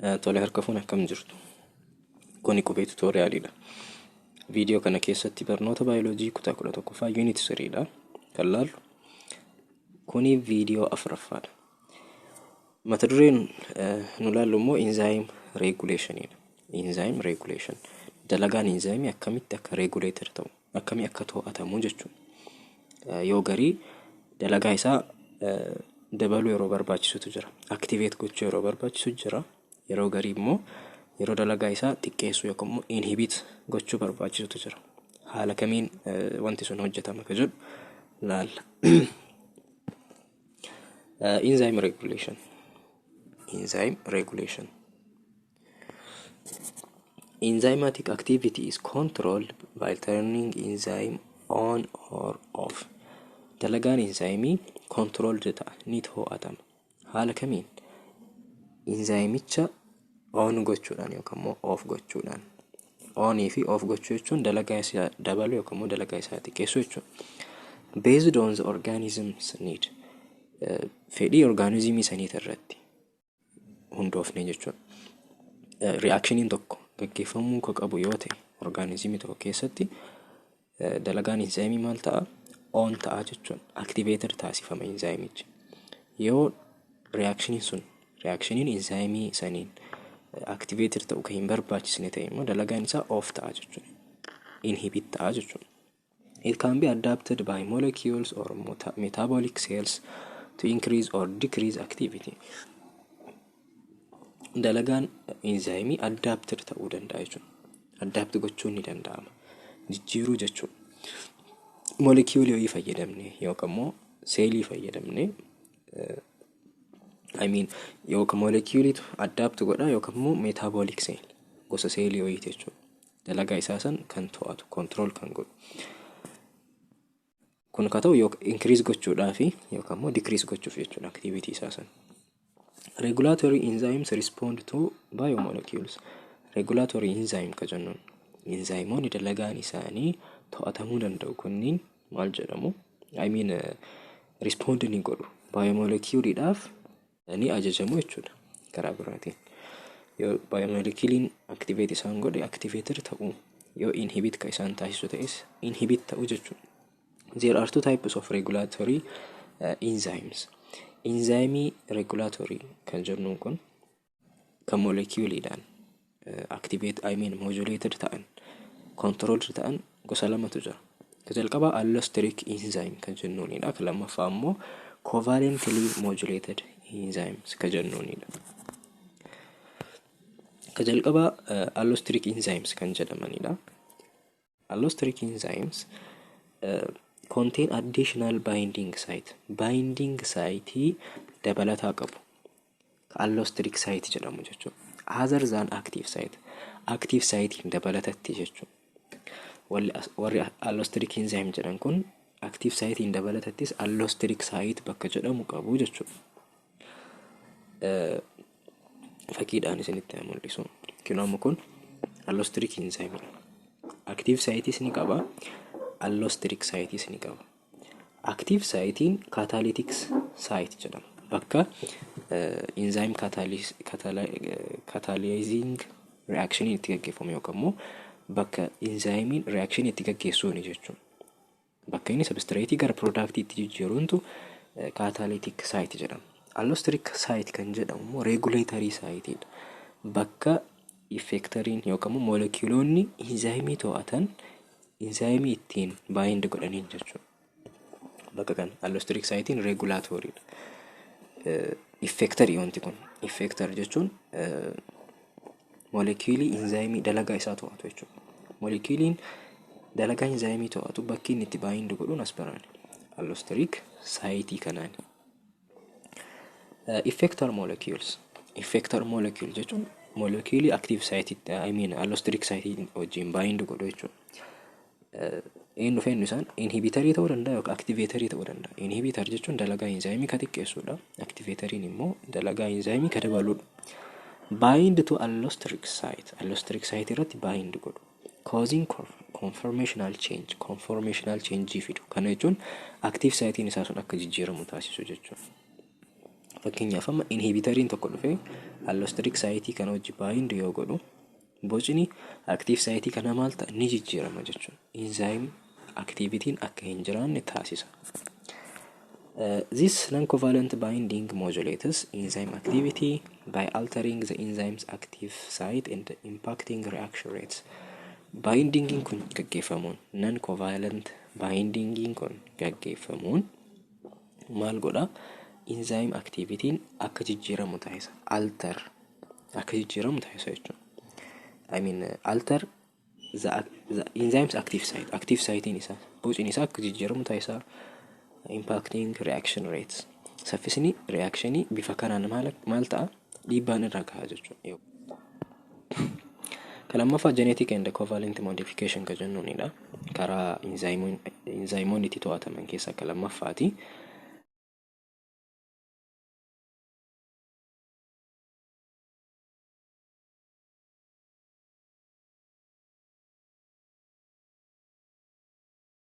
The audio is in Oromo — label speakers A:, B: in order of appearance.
A: Tole, harka fuune, akkam jirtu? Kuni Qubee Tutorialiidha. Viidiyoo kana keessatti barnoota baayoloojii kutaa 11ffaa unit 3dha kan laallu. Kuni viidiyoo afuraffaadha. Mata dureen nu laallu immoo enzyme regulationiidha. Enzyme regulation. Dalagaan enzyme akkamitti akka regulated ta'u, akkamii akka to'atamu jechuudha. Yoo garii dalagaa isaa dabaluu yeroo barbaachisutu jira. Activate gochuu yeroo barbaachisu jira. Yeroo garii immoo yeroo dalagaa isaa xiqqeessuu yookaan immoo inhibit gochuu barbaachisutu jira. Haala kamiin wanti sun hojjetama ka jedhu laalla. Enzyme regulation. Enzyme regulation. Enzymatic activity is controlled by turning enzyme on or off. Dalagaan enzyimii controlled ta'a, ni to'atama. Haala kamiin? Enzymicha on gochuudhaan yookaan immoo off gochuudhaan. Onii fi off gochuu jechuun dalagaa isaa dabaluu yookaan immoo dalagaa isaa xiqqeessuu jechuudha. Based on the organism's need. Fedhii orgaanizimii saniit irratti hundoofne jechuudha. Reactioniin tokko gaggeeffamuu kan qabu yoo ta'e, orgaanizimii tokko keessatti dalagaan enzyimii maal ta'a? On ta'a jechuudha. Activated taasifama enzymichi. Yoo reactioniin sun, reactioniin enzyimii saniin activated ta'u kan hin barbaachisne ta'e immoo, dalagaan isaa off ta'a jechuudha. Inhibit ta'a jechuudha. It can be adapted by molecules or metabolic cells to increase or decrease activity. Dalagaan enzyimii adapted ta'uu danda'a jechuudha. Adapt gochuun ni danda'ama. Jijjiiruu jechuudha. Molekiulii wayii fayyadamne yookaan immoo seelii fayyadamne, I mean, yookaan molekiuliitu adapt godha yookaan immoo metabolic cell, gosa seelii wayiiti jechuudha. Dalagaa isaa san kan to'atu, control kan godhu. Kun ka ta'u yookaan increase gochuudhaa fi yookaan immoo decrease gochuuf jechuudha activity isaa san. Regulatory enzymes respond to biomolecules. Regulatory enzyme ka jennuun, enzymoonni dalagaan isaanii to'atamuu danda'u kunniin maal jedhamu? I mean, respond ni godhu. Biomoleculeidhaaf ni ajajamu jechuudha karaa biraatiin. Yoo biomoleculein activate isaan godhe, activated ta'u, yoo inhibit ka isaan taasisu ta'es, inhibit ta'u jechuudha. There are two types of regulatory enzymes. Enzyimii regulatory kan jennuun kun kan moleculeidhaan activate, I mean, modulated ta'an, controlled ta'an gosa lamatu jira. Ka jalqabaa allosteric enzyme kan jennuunidha. Ka lammaffaa immoo covalently modulated enzymes ka jennuunidha. Ka jalqabaa allosteric enzymes kan jedhamanidha. Allosteric enzymes contain additional binding site. Binding site dabalataa qabu. Ka allosteric site jedhamu jechuudha. Other than active site. Active site dabalatatti jechuudha. Warri allosteric enzyme jedhan kun active site dabalatattis allosteric site bakka jedhamu qabu jechuudha. Fakkiidhaan isinitti haa mul'isu. Kinoo kun allosteric enzyme. Active siteis ni qaba. Allosteric siteis ni qaba. Active sitein catalytic site jedhama. Bakka enzyme catalyzing reaction itti gaggeeffamu yookaan immoo bakka enzymiin reaction itti gaggeessuuni jechuudha. Bakka inni substrate gara product itti jijjiiruuntu catalytic site jedhama. Allosteric site kan jedhamu immoo regulatory siteidha. Bakka effectoriin yookaan immoo moleculoonni enzyimii to'atan enzyimii ittiin bind godhaniin jechuudha. Bakka kana allosteric siteiin regulatorydha. Effectorii wanti kun. Effector jechuun molecuulii enzyimii dalagaa isaa to'atu jechuudha. Molecuuliin dalagaa enzyimii to'atu bakki inni itti bind godhuun as biraani. Allosteric siteii kanaani. Effector molecules. Effector molecule jechuun molecuulii active site, I mean, allosteric site wajjin bind godhu jechuudha. Eenyu fi eenyu isaan? Inhibitorii ta'uu danda'a yookaan activatorii ta'uu danda'a. Inhibitor jechuun dalagaa enzyimii ka xiqqeessudha. Activatoriin immoo dalagaa enzyimii ka dabaludha. Bind to allosteric site. Allosteric site irratti bind godhu. Causing conformational change. Conformational change fidu. Kana jechuun active sitein isaa sun akka jijjiiramu taasisu jechuudha. Fakkeenyaaf, amma inhibitoriin tokko dhufee Allosteric siteii kana wajji bind yoo godhu, bocni active siteii kana maal ta'a? Ni jijjiirama jechuudha. Enzyme activityn akka hin jiraanne taasisa. This non-covalent binding modulates enzyme activity by altering the enzyme's active site and impacting reaction rates. Bindingiin kun gaggeeffamuun, non-covalent bindingiin kun gaggeeffamuun maal godha? Enzyme activityn akka jijjiiramu taasisa. Alter akka jijjiiramu taasisa jechuudha. I mean, alter the enzyme's active site. Active sitein isaa, bocni isaa akka jijjiiramu taasisa. Impacting reaction rates. Saffisni reactionii bifa kanaan maal ta'a? Dhiibbaan irra gaha jechuudha. Kan lammaffaa genetic and covalent modification kan jennuunidha. Karaa enzymoonni itti to'ataman keessaa kan lammaffaati.